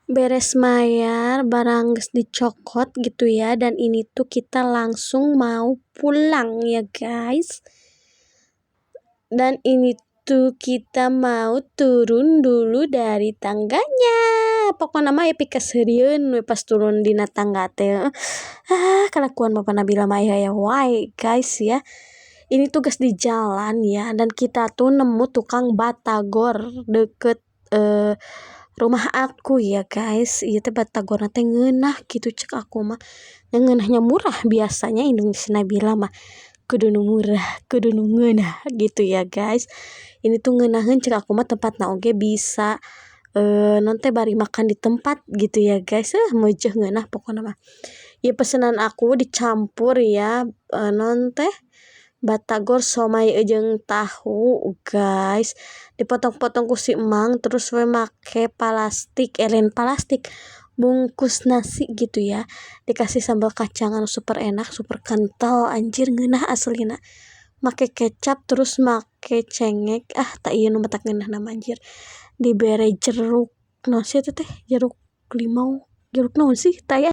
Beres mayar, barang geus dicokot gitu ya, dan ini tuh kita langsung mau pulang ya, guys. Dan ini tuh kita mau turun dulu dari tangganya. Pokoknya mah ya pikaseurieun we pas turun dina tangga teh. Ah, kalakuan Bapak Nabila mah aya wae, guys, ya. Ini tuh geus di jalan ya, dan kita tuh nemu tukang batagor deket rumah aku ya, guys. Ieu teh batagorna teh ngeunah gitu cek aku mah, ngeunahnya murah. Biasanya indung si Nabila mah kudu nu murah, kudu nu ngeunah gitu ya, guys. Ini tuh ngeunaheun cek aku mah, tempatna oge bisa naon teh, bari makan di tempat gitu ya, guys. Meujeuh, ngeunah pokona mah. Ieu pesenan aku dicampur ya, naon teh, batagor somai jeung tahu, guys. Dipotong-potong ku si emang, terus we make palastik, eh, lain palastik, bungkus nasi gitu ya. Dikasih sambal kacang anu super enak, super kental, anjir, ngeunah aslina. Make kecap, terus make cengek. Ah, tah, ieu nu matak ngeunah mah, anjir. Dibere jeruk naon sih eta teh, jeruk limau, jeruk naon sih tah ya.